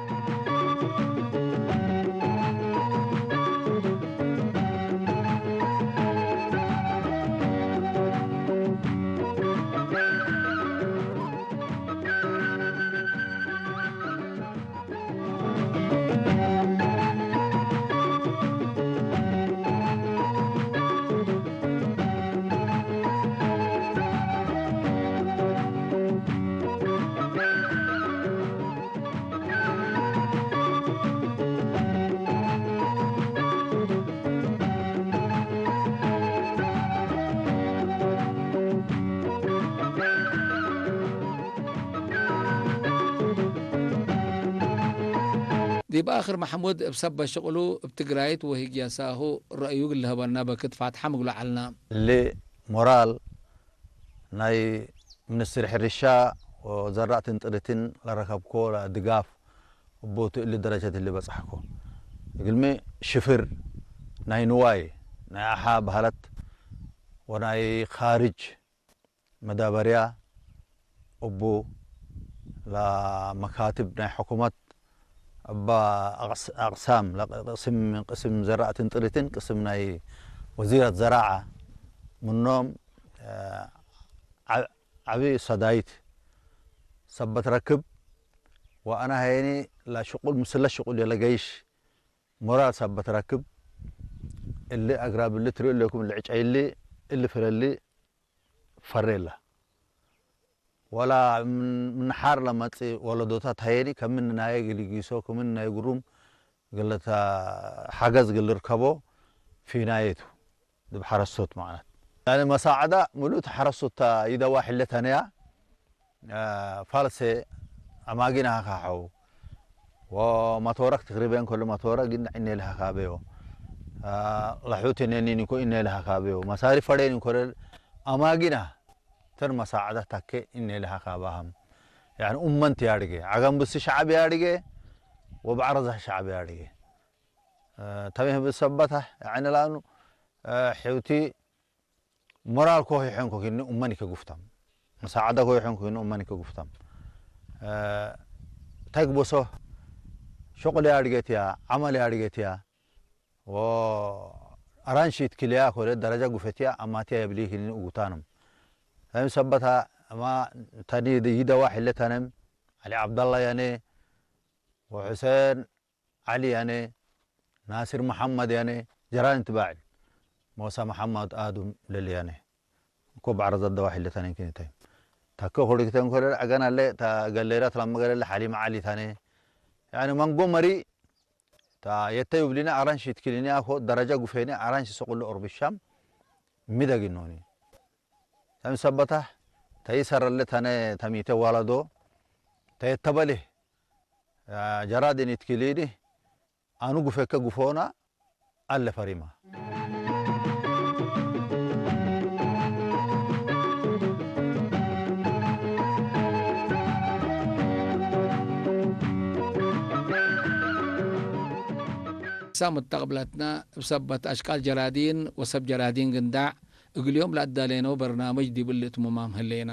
ዲብ ኣኽር ማሕሙድ እብ ሰበት ሽቕሉ እብ ትግራይት ወህግያሳሁ ረእዩ ልሀበና በክት ፋትሓ ምግሎ ዐልና። እሊ ሞራል ናይ ሚኒስትሪ ሕርሻ ወዘራእትን ጥሪትን ለረከብኮ ድጋፍ እቡ ትእሊ ደረጀት እሊ በጻሕኮ። እግልሚ ሽፍር ናይ ንዋይ ናይ ኣሓ ባህለት ወናይ ኻርጅ መዳበርያ እቡ ለመካትብ ናይ ሕኩመት እባ ኣቕሳም ቅስም ዘራእትን ጥሪትን ቅስም ናይ ወዚራት ዘራዓ ምኖም ዓቢ ሰዳይት ሰበት ረክብ ወአና ሀየኒ ለሽቁል ምስለ ሽቁል የለ ገይሽ ሞራል ሰበት ረክብ እሊ አግራብ እሊ ትሪኡ ኣለኩም እሊ ዕጨይ እሊ እሊ ፍረሊ ፈሬላ ወላ ምንሓር ለመጽ ወለዶታት ሀየኒ ከምን ናይ ግልጊሶ ከምን ናይ ጉሩም ገለታ ሓገዝ ግልርከቦ ፊናየቱ ድብ ሓረስቶት ማለት ያኒ መሳዕዳ ሙሉእ ተሓረስቶታ ይደዋ ሕለተነያ ፋልሴ አማጊና ሃካሐው ወማቶረክ ትክሪበን ከሎ ማቶረ ግን እኔ ለሃካበዮ ለሑት እኔኒን እኮ እኔ ለሃካበዮ መሳሪ ፈሬን እንኮለ አማጊና ተን መሳዕዳ ታከ እኔ ለሃካባሃም ያኒ ኡመንት ያድገ አገንብስ ሻዕብ ያድገ ወብዓረዛ ሻዕብ ያድገ ተሜህ ብሰበታ ያኒ ላኑ ሕውቲ ሞራል ኮ ይሖን ኮ ኪኒ ኡመን ይከጉፍታም መሳዕዳ ኮ ይሖን ኮ ኪኒ ኡመን ይከጉፍታም ተግቦሶ ሸቁል ያድገትያ አመል ያድገትያ ወአራንሺት ክልያ ኮለ ደረጃ ጉፈትያ አማትያ የብሊ ኪኒ ኡጉታንም ታይም ሰበታ አማ ተኒ ይደዋ ሕለታንም አሊ አብዳላ ያኔ ወሑሴን ዓሊ ያኔ ናስር መሐመድ ያኔ ጀራን ትባዕል ሞሳ መሐመድ አዱም ለል ያኔ እኮ ባዕረ ዘደዋ ሒለታን እንክንታይ ታከ ሆሪክተን ኮለ አገን አለ ታ ገሌራ ትላም ገለለ ሐሊም ዓሊ ታኔ ያኔ መንጎ መሪ ታ የተ ይብሊና አራንሽ ይትክሊኒ አኮ ደረጃ ጉፌኒ አራንሽ ሰቁሉ ኦርብሻም ሚደግኖኒ ታም ሰበታ ተይሰረለ ታነ ተሚተ ዋላዶ ተየተበሌ ጀራድን ይትክሊኒ አኑ ጉፌከ ጉፎና አለ ፈሪማ ሳም ተቅብለትና እብ ሰበት አሽቃል ጀራዲን ወሰብ ጀራዲን ግንዳዕ እግልዮም ለአዳሌነው በርናምጅ ዲብል እትሙማም ህሌና።